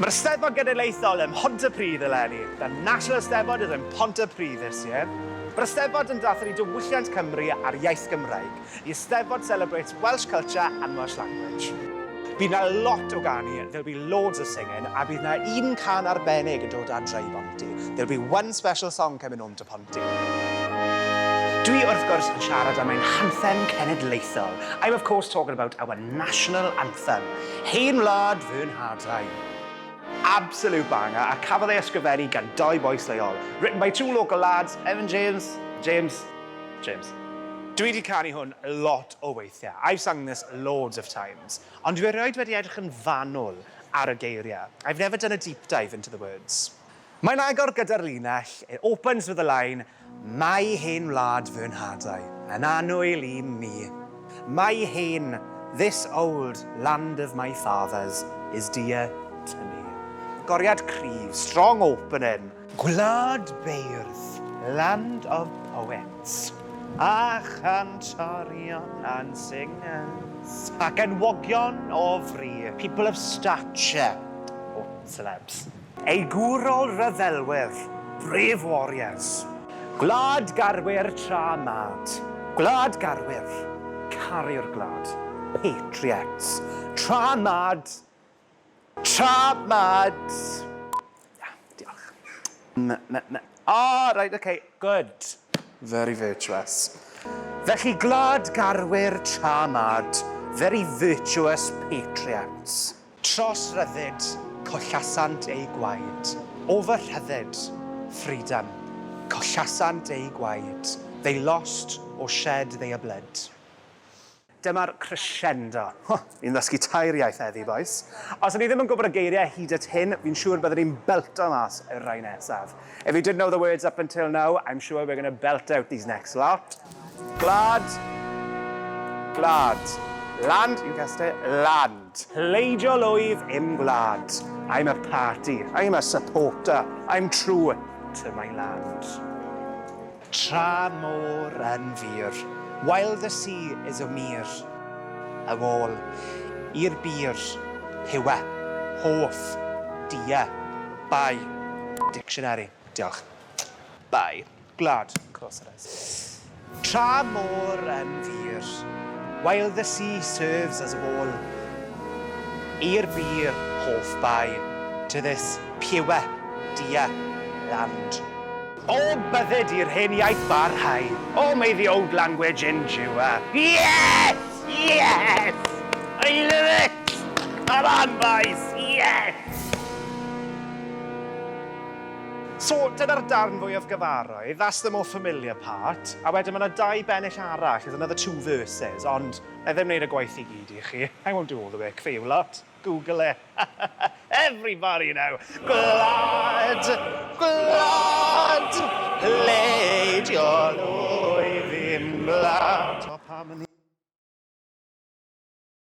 Mae'r Steddfod Genedlaethol ym Mhontypridd eleni. The National Steddfod is in Pontypridd this year. Mae'r Eisteddfod yn dathlu diwylliant Cymru a'r iaith Gymraeg. The Eisteddfod celebrates Welsh culture and Welsh language. Bydd 'na lot o ganu, there'll be loads of singing, a bydd 'na un cân arbennig yn dod adre i Bonty. There'll be one special song coming home to Ponty. Dwi wrth gwrs yn siarad am ein hanthem cenedlaethol. I'm of course talking about our national anthem. Hen wlad fy nhadau. Absolute banger, a cafodd ei ysgrifennu gan dou bois leol. Written by two local lads, Evan James, James, James. Dwi 'di canu hwn lot o weithiau, I've sung this loads of times, ond dwi erioed wedi edrych yn fanwl ar y geiriau. I've never done a deep dive into the words. Mae'n agor gyda'r linell, it opens with the line, Mae hen wlad fy nhadau yn annwyl i mi. Mae hen, this old land of my fathers, is dear to me. Goriad cryf, strong opening. Gwlad beirdd, land of poets, a chantorion and singers, ac enwogion o fri, people of stature, or celebs. Ei gwrol ryfelwyr, brave warriors. Gwlad garwyr tra mad. Gwlad garwyr, caru'r gwlad, patriots. Tra mad, tra mad. Ia, diolch. M, m, m. Ah, right, okay, good. Very virtuous. Felly gwlad garwyr tra mad, very virtuous patriots. Tros ryddid, collasant eu gwaed. Over rhyddid, freedom, collasant eu gwaed. They lost or shed their blood. Dyma'r crescendo. Ho, ni'n ddysgu tair iaith heddi, bois. Os o'n i ddim yn gwybod y geiriau hyd at hyn, fi'n siŵr byddwn ni'n belto mas y rhai nesaf. If you didn't know the words up until now, I'm sure we're going to belt out these next lot. Gwlad. Gwlad. Land, you guessed it, land. Pleidiol wyf i'm gwlad. I'm a party, I'm a supporter, I'm true to my land. Tra môr yn fur, while the sea is a mere, a wall, i'r bur, pure, hoff, dear, by, dictionary. Diolch. Bye. Gwlad, of course it is. Tra môr yn fur, while the sea serves as a wall, i'r bur hoff bae, to this pure, dear land. O bydded i'r hen iaith barhau, Oh may the old language endure. Yes! Yes! I love it! Come on boys, yes! So, dyna'r darn fwyaf gyfarwydd, that's the more familiar part, a wedyn mae 'na dau bennill arall, there's another two verses, ond na i ddim wneud y gwaith i gyd i chi, I won't do all the work for you lot, Google it. Everybody now! Gwlad! Gwlad!